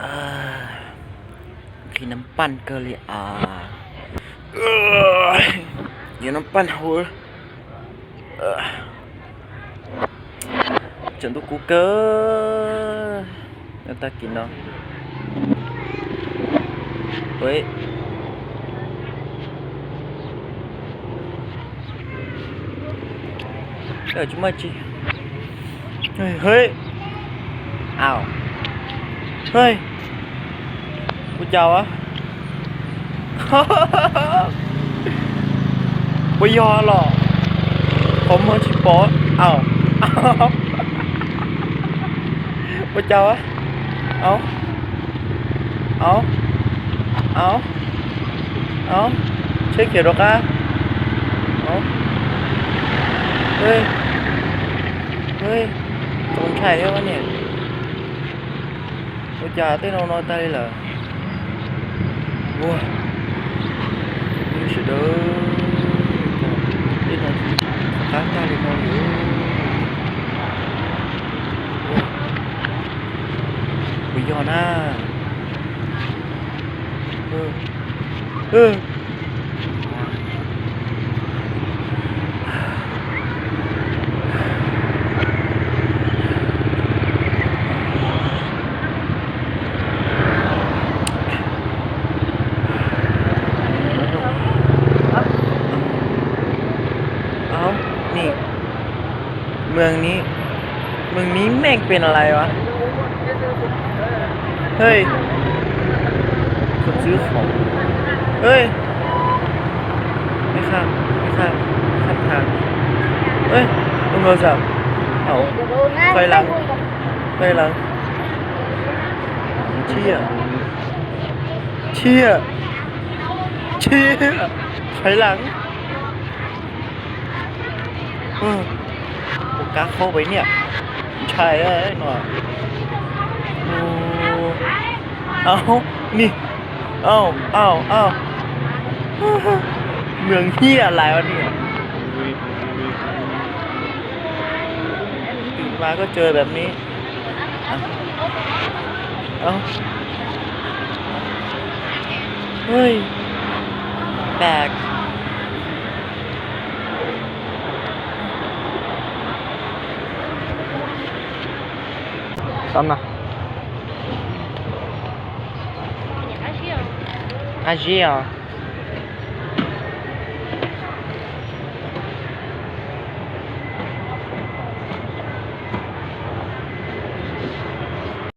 ອ່າ ກິນນ້ຳປັ່ນເກີນເລີຍ ອ່າ ເອີ ກິນນ້ຳປັ່ນເຮົາ ເອີ ຈະຕຸກກູເກີນ ແນວຕາກິນເນາະ ເຮີ້ຍ. ເອີ ຈຸມາຈິ ເຮີ້ຍ ເຮີ້ຍ ອ້າວ ເຮີ້ຍ ຜູ້ເຈົ້າອະ ບໍ່ຢອກຫຼອກ ຂອງເມືອງຊິປອດ ອ້າວ ອ້າວ ບໍ່ເຈົ້າອະ ເອົາ ເອົາ ເອົາ ເອົາ ເຊຂຽວດອກກາ ເອົາ ເຮີ້ຍ ເຮີ້ຍ ສົງໄສແທ້ວະນີ້ ໂອຈາເຕັ້ນນ້ອຍຕາຍເລີຍ ໂອ້ຍ ນີ້ຊິເດີ ເຕັ້ນນ້ອຍຕາຍເລີຍ ໂອ້ຍ ບໍ່ຢອກນະ ເອີ ເອີ ເອົ້າ ນີ້ ເມືອງນີ້ ເມືອງນີ້ແມ່ງເປັນອະໄລວະ ເຮີ້ຍ ຄົນຊື້ຂອງ ເຮີ້ຍ ແມ່ຄ້າ ແມ່ຄ້າ ຂ້າງທາງ ເຮີ້ຍ ລົງໂທລະສັບ ເອົາ ຖອຍຫຼັງ ຖອຍຫຼັງ ເຊຍ ເຊຍ ເຊຍ ຖອຍຫຼັງ. ເອີ ບໍ່ກ້າເຂົ້າໄປເນຍ ໃຊ່ເອີຍເນາະ ໂອ້ ເອົ້າ ນີ້ ເອົ້າ ເອົ້າ ເອົ້າ ເມືອງເຫ້ຍຫຼາຍວະນີ້ ຕື່ນມາກໍເຈີແບບນີ້ ເອົ້າ ເຮີ້ຍ ແປກ. ຕາມນະ ອາເຊຍ.